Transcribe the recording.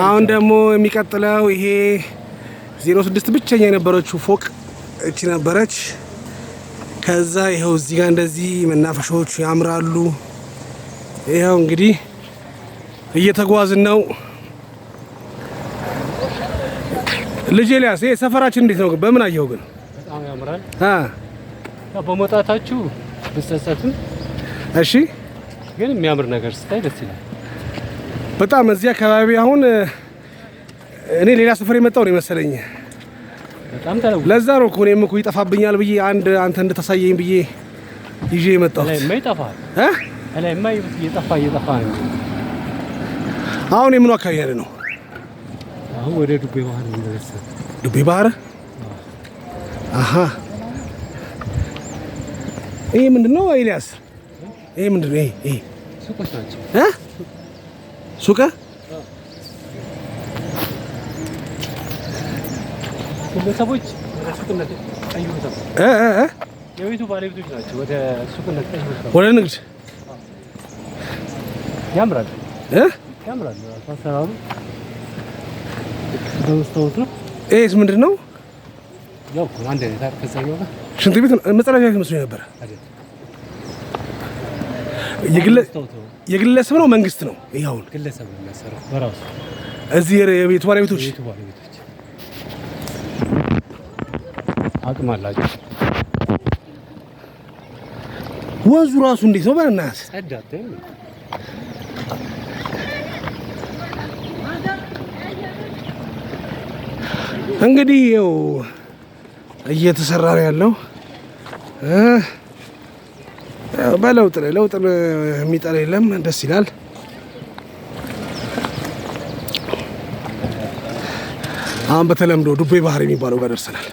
አሁን ደግሞ የሚቀጥለው ይሄ 06 ብቸኛ የነበረችው ፎቅ እቺ ነበረች። ከዛ ይኸው እዚህ ጋር እንደዚህ መናፈሻዎቹ ያምራሉ። ይኸው እንግዲህ እየተጓዝን ነው። ልጅ ኤልያስ፣ ይሄ ሰፈራችን እንዴት ነው ግን? በምን አየኸው ግን? በጣም ያምራል። አ ያው በመውጣታችሁ ብጸጸትም እሺ፣ ግን የሚያምር ነገር ስታይ ደስ ይላል። በጣም እዚህ አካባቢ አሁን እኔ ሌላ ሰፈር የመጣው ነው የመሰለኝ። በጣም ተለውጧል። ለዛ ነው እኮ እኔም እኮ ይጠፋብኛል ብዬ አንድ አንተ እንድታሳየኝ ብዬ ይዤ የመጣሁት። ላይማ ይጠፋል። እ ላይማ እየጠፋ እየጠፋ ነው። አሁን የምኑ አካባቢ ያለ ነው? አሁን ወደ ዱቤ ባህር ነው የምንደርሰው። ዱቤ ባህር። አሃ፣ ይሄ ምንድነው ኤልያስ? ይሄ ምንድነው? ይሄ ሱቆች ናቸው። እ ሱቅ ግለሰቦች ወደ ሱቅነት ቀይሩታል። እ እ እ የቤቱ ባለቤቶች ናቸው ወደ ሱቅነት ቀይሩታል። ወደ ንግድ። ያምራል፣ እ ያምራል። አሰራሩ በመስታወት ነው። ይሄስ ምንድነው? ያው እኮ አንድ አይነት አይደል? ከዛኛው ጋር ሽንት ቤት መጸዳጃ ቤት መስሎኝ ነበረ። አይደል? የግለ መስታወት ነው። የግለሰብ ነው መንግስት ነው? ይሄ አሁን ግለሰብ ነው የሚያሰራው በራሱ። እዚህ የቤቱ ባለቤቶች። የቤቱ ባለቤቶች አቅም አላቸው። ወንዙ ራሱ እንዴት ነው በእናትህ? ጸዳ አታይም? እንግዲህ ይኸው እየተሰራ ነው ያለው። እ ያው በለውጥ ላይ ለውጥ የሚጠላ የለም። ደስ ይላል። አሁን በተለምዶ ዱቤ ባህር የሚባለው ጋር ደርሰናል።